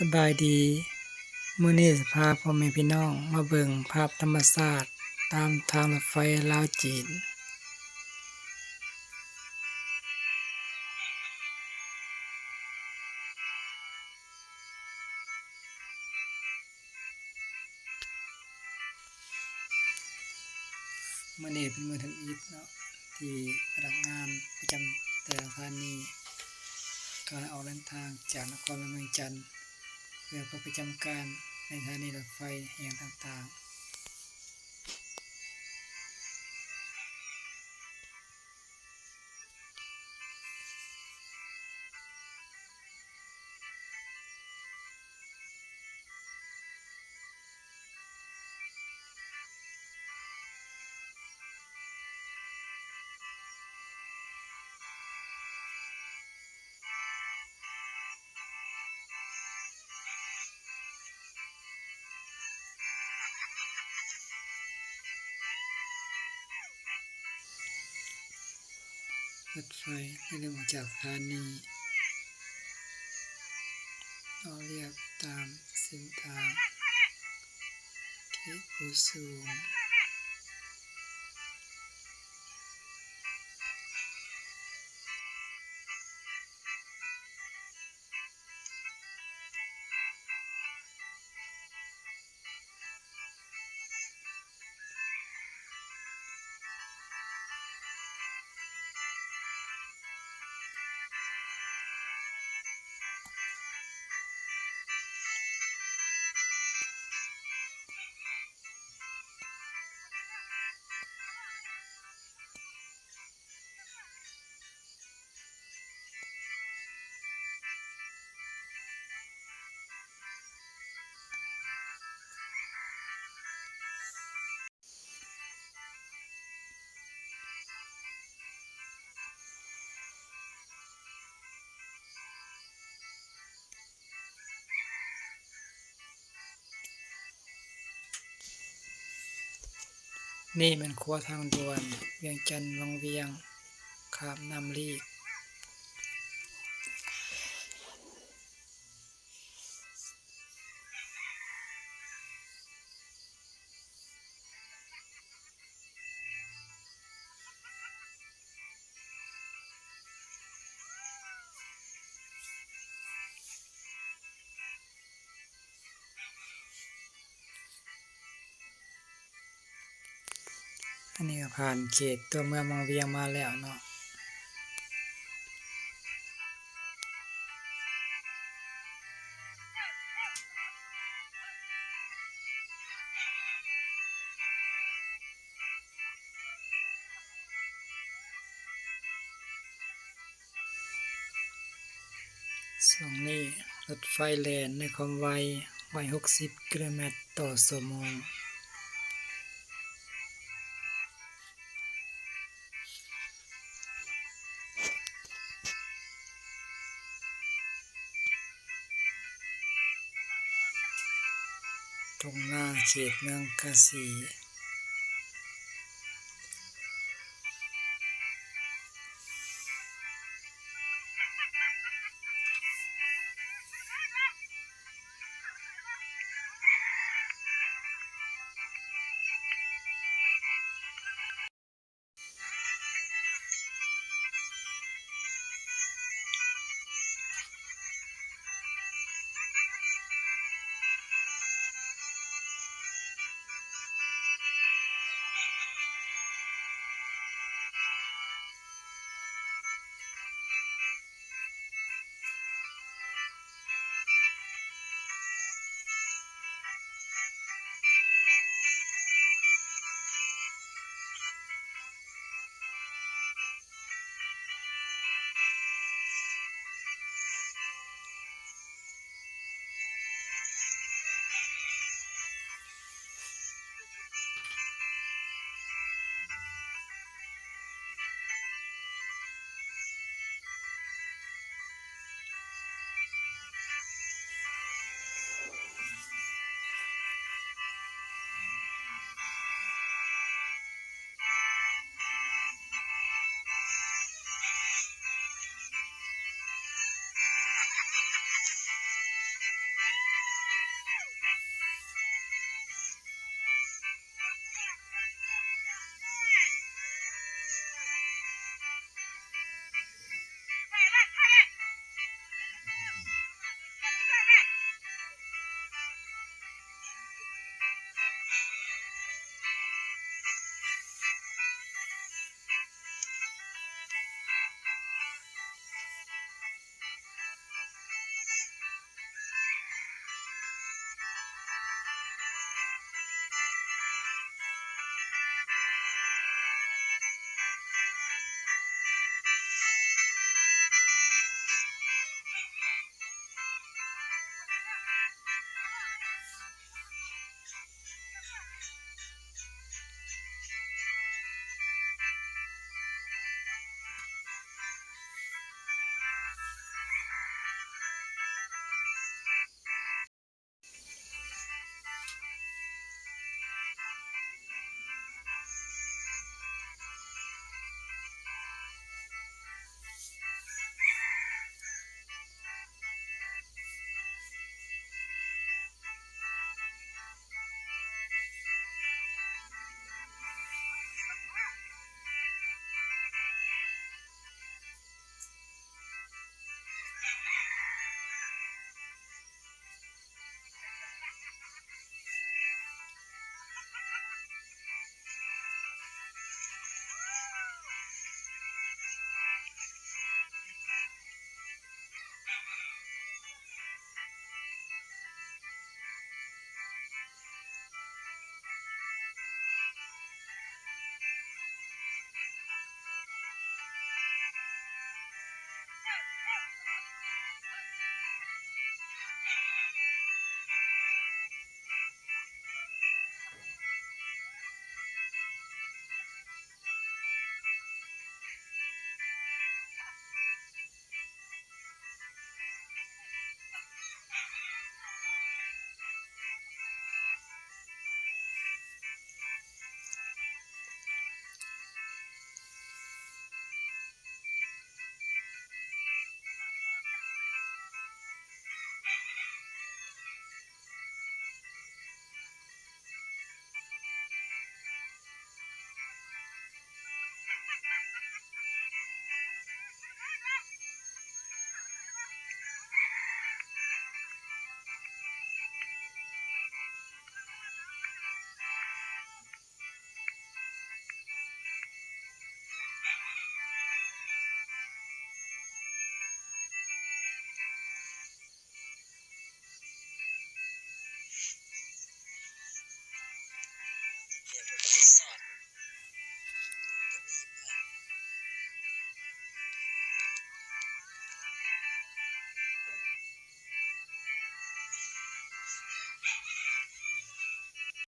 ສະບາຍດີ, ມື້ນີ້ຈະພາພໍ່ແມ່ພີ່ນ້ອງມາເບິ່ງພາບທຳມະຊາດຕາມທາງລົດໄຟລາວຈີນ. ມື້ນີ້ເປັນມື້ທຳອິດເນາະ ທີ່ພະນັກງານປະຈຳແຕ່ລະສະຖານີ ກໍໄດ້ອອກເດີນທາງຈາກນະຄອນຫຼວງວຽງຈັນ ເພື່ອໄປປະຈຳການໃນສະຖານີລົດໄຟແຫ່ງຕ່າງໆ. ລົດໄຟໄດ້ເລີ່ມອອກຈາກສະຖານີ ເລາະລຽບຕາມເສັ້ນທາງເຂດພູສູງ. ນີ້ແມ່ນຂົວທາງດ່ວນວຽງຈັນວັງວຽງ ຂ້າມນ້ຳລີກ. ອັນນີ້ກໍຜ່ານເຂດຕົວເມືອງວັງວຽງມາແລ້ວເນາະ. ຊ່ວງນີ້ລົດໄຟແລ່ນດ້ວຍຄວາມໄວ ຮ້ອຍຫົກສິບກິໂລແມັດຕໍ່ຊົ່ວໂມງ. ທົ່ງນາເຂດເມືອງກາສີ.